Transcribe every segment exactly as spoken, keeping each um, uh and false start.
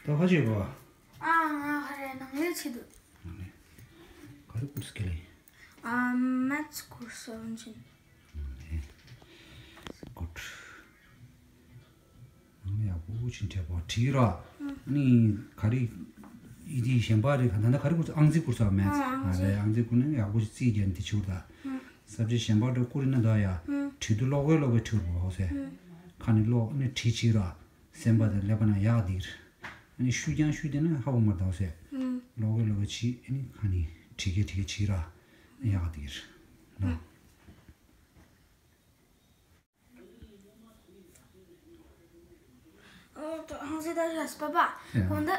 ད་ཁ་ཆེ་བ། ཨ་ང་ཁ་རེ་ནང་ལས་ཆེ་དུ། ག་རེ་ཀུར་སི་ཁེ་ལེ། ཨ་མེད་སི་ཀུར་སི་ཨོན་ཆིན། གུད། ཡག་པོ་ཕྱིན་འཕྲལ་པོ་བྲིས་ར། ནི་ག་རེ། ཡི་དེ་གཞན་པ་རེད། ད་ལྟ་ག་རེ་ཀུར་སི། ཨང་རྩིས་ཀུར་སི་མེད། ཨང་རྩིས། ཨ་རེད། ཨང་རྩིས་ཀུར་ནི་ཡག་པོ་ཞིག་རྩིས་རྒྱག་ནི་དེ་ཆུར་ད། ས་བཅད་གཞན་པ་འགྲོ་ཀུར་ཡིན་ན་ད་ཡ། བྲིས་དུས་ཀློག་གི་ཀློག་གི་ཁྲིད་རོགས་ཟེར། ཁ་ནི་ཀློག་ནི་བྲིས་བྱས་ར། སེམས་པ་དང་ཀླད་པ་ནང་ཡག་འདིར། ཨ་ནི་ཤུ་རྐྱང་ཤུ་དེ་ནི་ཧ་གོ་མ་ཐག་ཟེར། ཀློག་གི་ཀློག་གི་བྱས། ཨ་ནི་ཁ་ནི་བྲིས་གི་བྲིས་གི་བྱས་ར། ཡག་འདིར། ལ། ཨོ། ད་ཧང་སེ་ད་ཡ་སི་པ་པ། ཡ། དགོང་དག་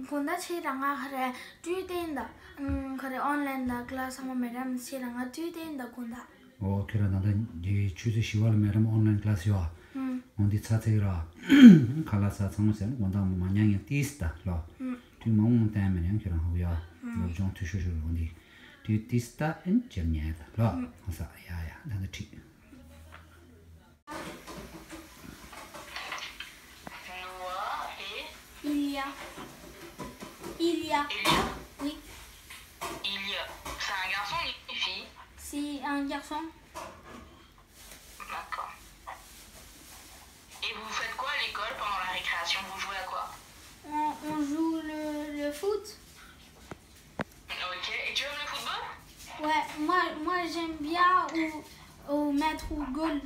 དགོང་དག་ཆེ་རང་ང་ཁ་རེ་ཏུས་ཏེན་ད། ཁ་རེ་ཨོན་ལན་ད་ཀླ་སི་ཚང་མ་མེ་ཌམ་ཆེ་རང་ང་ཏུས་ཏེན་ད་དགོང་དག། ཨོ། ཁྱོད་རང་ད་ལྟ་འདི་ཆུ་ཚོད་བཞི་པ་ལ་མེ་ཌམ་ཨོན་ལན་ཀླ་སི་ཡོད་ཨ། འོན་ཏེ་ཚ་ཚེག་ར། ཁ་ལག་ཟ་ཚང་མ་ཟེར་ན་དགོང་དག་མ་ཉལ་ཉལ་ཏིས་ད་ལོ། དུས་མ་འོང་བསྟན་མེད་ཡང་ཁྱོད་རང་ཧོ་ཡ། སློབ་སྦྱོང་འཐུས་ཤོར་ཤོར་འོན་ཏེ། དུས་ཏིས་ད་ཨན་ཅེར་ཉལ་ད་ལོ། ཧ་ས་ཡ་ཡ་ད་ད་ཁྲིད། Noah et Il y a. Il y a. Elia. Oui. Il y a. C'est un garçon ou une fille ? C'est un garçon. D'accord. Et vous faites quoi à l'école pendant la récréation ? Vous jouez à quoi ? On, on joue le, le foot. Ok. Et tu aimes le football ? Ouais, moi, moi j'aime bien au, au mettre au goal.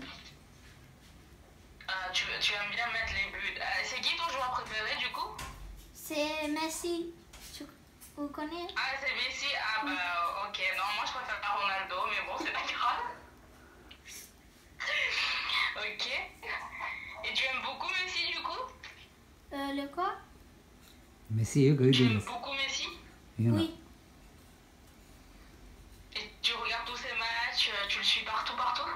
Ah, tu, tu aimes bien mettre les buts. Euh, c'est qui ton joueur préféré du coup ? C'est Messi. Tu, vous connaissez ? Ah, c'est Messi. Ah bah ok. Non, moi je préfère Ronaldo, mais bon, c'est pas grave. Ok. Et tu aimes beaucoup Messi du coup ? Euh, le quoi ? Messi, oui, oui. Tu aimes beaucoup Messi ? Oui. Et tu regardes tous ses matchs, euh, tu le suis partout, partout ?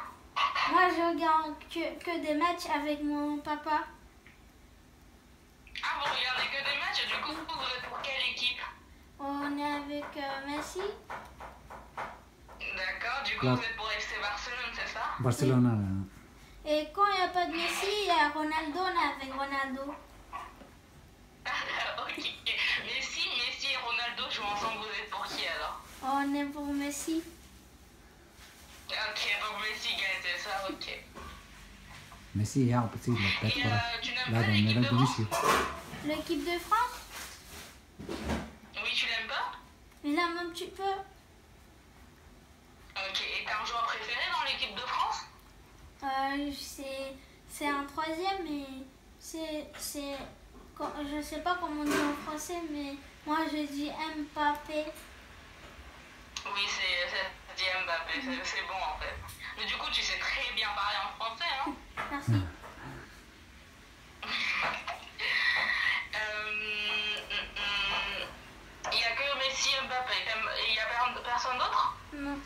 Moi, je regarde que, que des matchs avec mon papa. Ah, vous regardez que des matchs ? Du coup, vous êtes pour quelle équipe ? On est avec euh, Messi. D'accord, du coup, vous êtes pour F C Barcelone, c'est ça ? Barcelone. Et quand il n'y a pas de Messi, il y a Ronaldo, on est avec Ronaldo. Ok. Messi, Messi et Ronaldo jouent ensemble, vous êtes pour qui alors ? On est pour Messi. Ok, donc Messi gagne, c'est ça, ok. Messi ཡག་པོ་རྩིས་ལ་བེད་ཁོ་ར་ལ་དང་ནེ་རང་དགུ་མི་ཤི། L'équipe de France ? Oui, tu l'aimes pas ? Je l'aime un petit peu. Ok, et t'as un joueur préféré dans l'équipe de France ? Euh, c'est, c'est un troisième, mais c'est, c'est, co- je sais pas comment on dit en français, mais moi je dis Mbappé. Oui, c'est, ça se dit Mbappé, c'est c'est bon en fait. Mais du coup, tu sais très bien parler en français, hein ? Merci. Euh, hum, hum, il y a que Messi et Mbappé. T'aimes- Il y a per- personne d'autre ? Non.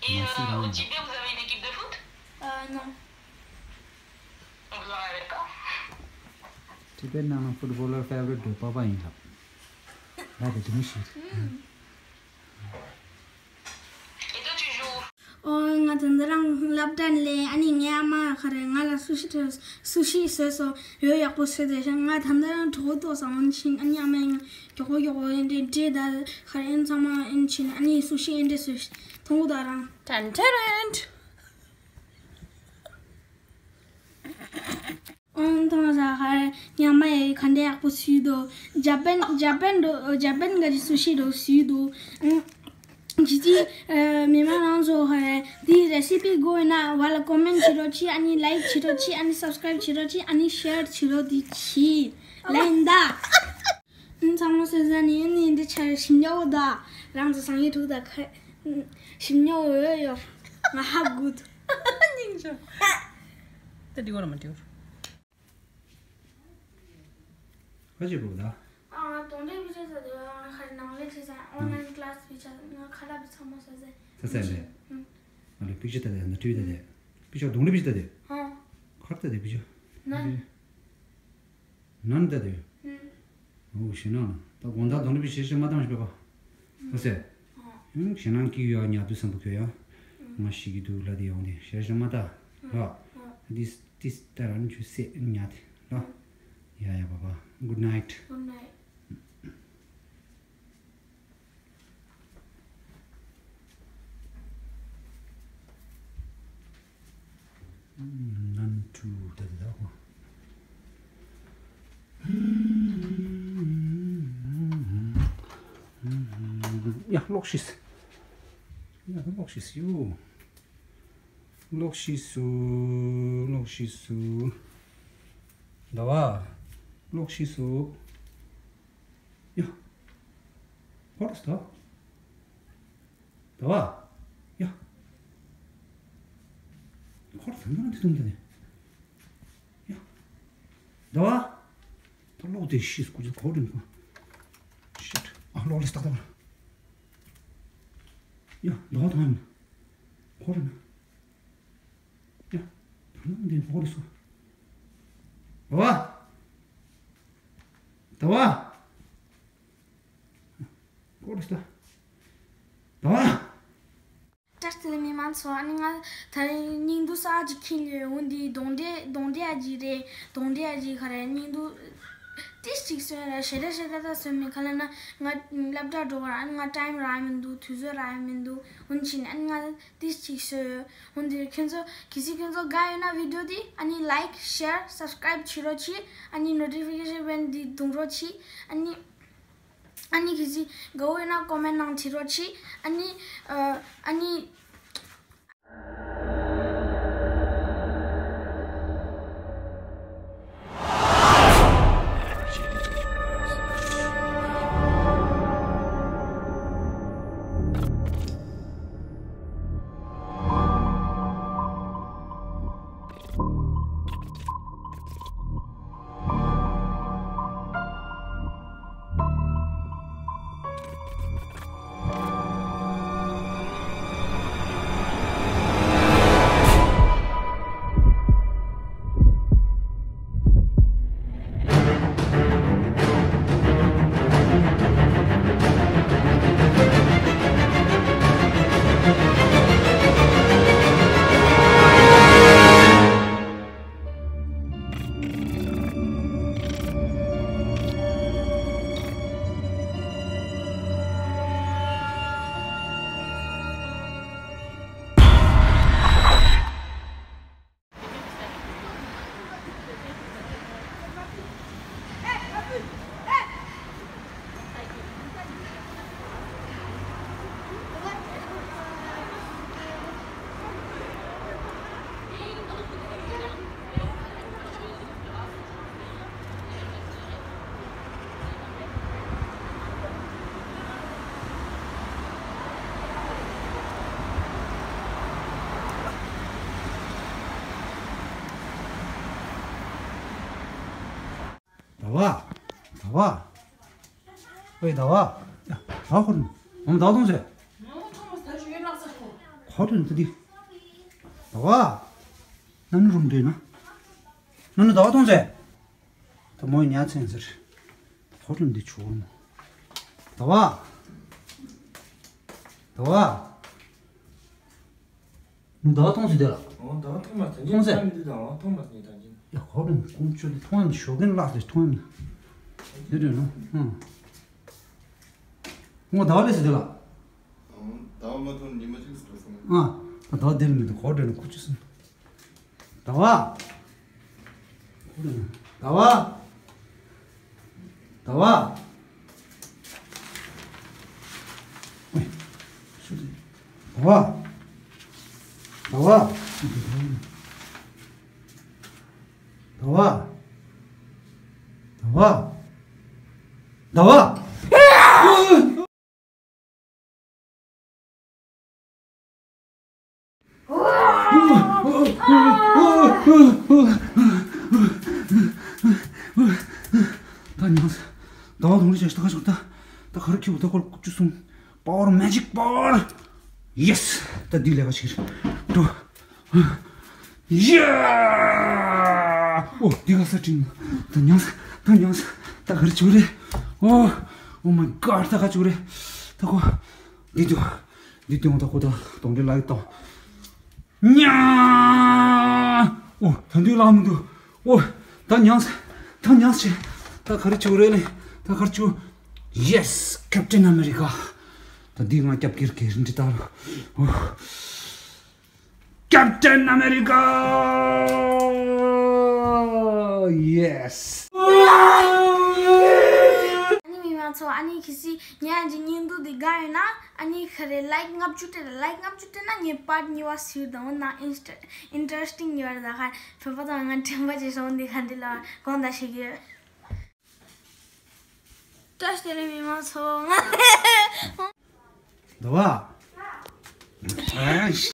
Et euh, au Tibet, vous avez une équipe de foot ? Euh, non. Vous en avez pas ? Tibet ནང་ལ་ཕུཊ་བོ་ལར་ཕེ་ཝ་རི་ཊི་འདྲ་པ་པ་ཡིན་ལབ། ལ་དེ་དུ་མི་ཤེས། Et toi, tu joues où ? ཨོ། ང་ད་ལྟ་རང་སློབ་གྲྭ་ལས། ཨ་ནི་ངའི་ཨ་མ་ག་རེ་ང་ལ་སུ་ཤི་སུ་ཤི་བཟོས་སོང་། ཡོ་ཡག་པོ་བཟོས་ཏེ་ཤག་ང་ད་ལྟ་རང་གྲོད་ཁོག་ལྟོགས་སོང་། ཨོན་ཕྱིན་ཨ་ནི་ཨ་མས་ང་མགྱོགས་པོ་མགྱོགས་པོ་ཨེ་འདྲས་འདྲས་ད་ག་རེ་ཨེན་ཚང་མ་ཨེན་ཕྱིན་ཨ་ནི་སུ་ཤི་ཨེ་འདྲས་བཟོས་ཐོང་གོ་ད་རང་། ཏན་ཏན། ཨང་ཐང་ས་ཧར་ཉ་མ་ཡ་ག་འདྲ་ཡག་པོ་སུས་དོ། ཇ་པན་ཇ་པན་འགྲོ་ཇ་པན་ག་ཅི་སུ་ཤི་འགྲོ་སུས་དོ། ཨང་། ཇི་ཅི། མི་མང་རང་ཚོ་ཧར་དེའི་རེ་སི་པི་དགོས་ན་བ་ལ་ཀོ་མེན་བྱེད་རོགས་གྱིས། ཨ་ནི་ལའིག་བྱེད་རོགས་གྱིས། ཨ་ནི་སབ་སི་ཀ་རེབ་བྱེད་རོགས་གྱིས། ཨ་ནི་ཤེར་བྱེད་རོགས་དེ་གྱིས། ལན་ད། ཨང་། ཚང་མ་སོ་སོ་ནི་ནི་འདི་ཆ་ཞིམ་ཉོ་ད། རང་ཚོ་སང་ཡི་ཐུག་ད་ཁ་ཞིམ་ཉོ་ཡོད་ཡོད། ང་ཧ་གུད། སྙིང་རྗེ། ད་འདི་གོ་ལ་མ་འདི་གོ། ཁ་ཅིག་པོ་ད། ཨ་དོན་དེ་བི་ཅ་ས་དེ་ང་ཁ་ནང་ལས་ཅི་ས་ཨོན་ལ་ཡིན་ཀླ་སི་བི་ཅ་ང་ཁ་ལ་བི་ཚང་མ་ས་ས། ས་ས་ལས། ཨ་ལས་པིག་ཅར་ད་དེ་ན་ཏུ་ད་དེ། པིག་ཅར་དོན་དེ་བི་ཅ་ད་དེ། ཧ། ཁར་ད་དེ་པིག་ཅར། ན། ནན་ད་དེ། ཨོ་ཤི་ན། ད་དགོང་དག་དོན་དེ་བི་ཅ་ཞིག་མ་བཏང་ཞིག་པ་པ། ཨ་སེ། ཨ། ཞེ་ནང་གི་ཡོད་ཉ་དུ་སམ་བུ་ཁྱོད་ཡ། ང་ཤི་གི་འདུག་ལ་དེ་ཡོང་དེ་ཞེ་ཞེ་མ་ད། ལ། ཏིས་ཏིས་ཏ་ར་ནི་ཆུ་སེ་ཉ་དེ་ལ། ཡ་ཡ་པ་པ། Good night. Good night. None too. ཡ། ལོག་ཤིས། ཡ། ལོག་ཤིས་ཡོ། ལོག་ཤིས་སུ། ལོག་ཤིས་སུ། ཟླ་བ། ལོག་ཤིས་སུ། ཡ། ཧོར་སྟ། ཟླ་བ། ཡ། ཧོར་སྟ་ན་དེ་དུང་དེ་ནས། ཡ། ཟླ་བ། ད་ལོག་དེ་ཤིས་སྐུ་ཅི་གོ་རིན་གོ། Shit. ཨ། ལོག་ལེ་སྟག་སྟག། ཡ། ཟླ་བ་དང་ཡིན། གོ་རིན། ཡ། ད་ལོག་དེ་གོ་རིན་སོ། ཟླ་བ། ཟླ་བ། ཀོ་རེ་སྟ། ཟླ་བ། བཀྲ་ཤིས་བདེ་ལེགས་མི་མང་ཚོ། ཨ་ནི་ང་ད་རིང་སྙིང་སྡུག་ས་ཅིག་ཁྱིན་ཡོད། འོན་ཏེ་གདོན་འདྲེ་གདོན་འདྲེ་ཨ་ཅིག་རེད། གདོན་འདྲེ་ཨ་ཅིག་ག་རེ་སྙིང་སྡུག་ཏིས་ཅིག་སོན་ར་ཞེ་དྲག་ཞེ་དྲག་ད་སོན་མེད་ག་ལ་ན། ང་སློབ་གྲྭ་འགྲོ་བར་ཨ་ནི་ང་ཊའིམ་རག་མི་འདུག་དུས་ཚོད་རག་མི་འདུག་འོན་ཕྱིན་ཨ་ནི་ང་ཏིས་ཅིག་སོན་ཡོད། འོན་ཏེ་ཁྱོད་ཚོ་གལ་སྲིད་ཁྱོད་ཚོ་དགའ་ཡོད་ན་བི་ཌིའོ་འདི་ཨ་ནི་ལའིཀ་ཤེར་སབ་སི་ཀ་རའིབ་བྱེད་རོགས་གྱིས། ཨ་ནི་ནོ་ཊི་ཕི་ཀེ་ཤན་བན་འདི་བརྡུང་རོགས་གྱིས། ཨ་ནི། ཨ་ནི་གལ་སྲིད་དགའ་བོ་ཡོད་ན་ཀོ་མེན་ནང་བྲིས་རོགས་གྱིས། ཨ་ནི། ཨ་ནི། ཟླ་བ། ཟླ་བ། ཨོའི་ཟླ་བ། ཡ། ཟླ་བ་ཁོ་རེ། ཨོམ་ཟླ་བ་གཏོང་ཟེར། ཁོ་རེ་ནི་ད་འདི། ཟླ་བ། ན་ནི་རུམ་འདྲེ་ན། ན་ནི་ཟླ་བ་གཏོང་ཟེར། ད་མོའི་ཉ་ཚན་ཟེར། ད་ཁོ་རེ་འདི་ཆུ་བོར་མོ། ཟླ་བ། ཟླ་བ། ཟླ་བ་གཏོང་ཟེར་དེ་ལ། ཨོ་ཟླ་བ་གཏོང་མ་ཐང་གཏོང་ཟེར། ཡ་ཁོ་རེ་ཀུང་ཆུ་དེ་མཐོང་ཡམ་ཞོགས་ཀན་ལགས་དེ་མཐོང་ཡམ། དེ་རེད་ནོ། ཧུང་། ཨོ་ཟླ་བ་ལས་ཟེར་དེ་ལ། ཟླ་བ་མ་ཐོན་ཉི་མ་གཅིག་སུ་འགྲོ་སོང་། ཨ། ད་ཟླ་བ་དེ་ལ་མི་འདུག་ཁོ་འདྲ་ནི་ཁུ་ཆུ་སོང་། ཟླ་བ། ཟླ་བ། ཟླ་བ། ཟླ་བ། ཟླ་བ། ཟླ་བ། ཟླ་བ། ཟླ་བ། ད་ཉང་ཟེར། ཟླ་བ་དུང་རི་ཅན་ཞིག་ད་ག་ཞོག་ད། ད་ག་རེ་ཁྱེར་བ་ད་ཁོ་ལ་བཅུ་གསུམ། Power, magic power. Yes. ད་འདི་ལས་ཀ་ཞིག་འགྲོ། ཡ། ཨོ་འདི་ག་ས་དྲིན། ད་ཉང་ཟེར། ད་ཉང་ཟེར། ད་ག་རེ་བྱུང་རེད། ཨོ། Oh my God. ད་ག་བྱུང་རེད། ད་ཁོ། འདི་དུ། འདི་དུ་ད་ཁོ་ད་གདོན་འདྲེ་ལ་ཡི་ད། ཉ། ཨོ་ད་འདི་ལ་མི་འདུག་ཨོ་ད་ཉང་ཟེར། ད་ཉང་ཟེར། ད་ག་རེ་བྱེད་དགོས་རེད་ལེ། ད་ག་རེ་བྱེད། Yes, Captain America. ད་འདི་ང་སྐྱབས་ཀྱི་གེ་རེ་འདྲི་ད་ལོ། Captain America. Yes. ཨ་ནི་མི་མང་ཚོ། ཨ་ནི་གལ་སྲིད་ངའི་ཨ་ཅེ་བརྙན་ཐུང་འདི་དགའ་ཡོད་ན། ཨ་ནི་ག་རེ་ལའིཀ་ལྔ་བཅུ་སྤྲད། ལའིཀ་ལྔ་བཅུ་སྤྲད་ན་ངས་པཱརཊ་གཉིས་པ་ཟེར་དང་། འོ་ན་ཨིན་ཊར་ཨིན་ཊརེ་སི་ཊིང་ཡོད་རེད། ད་ག་བོད་པ་དང་ང་དྲན་པ་བརྗེད་སོང་། འདི་ག་འདི་ལ་དགོངས་དག་ཞུ་གི་ཡོད། བཀྲ་ཤིས་བདེ་ལེགས་མི་མང་ཚོ། ང་འདུག་བ།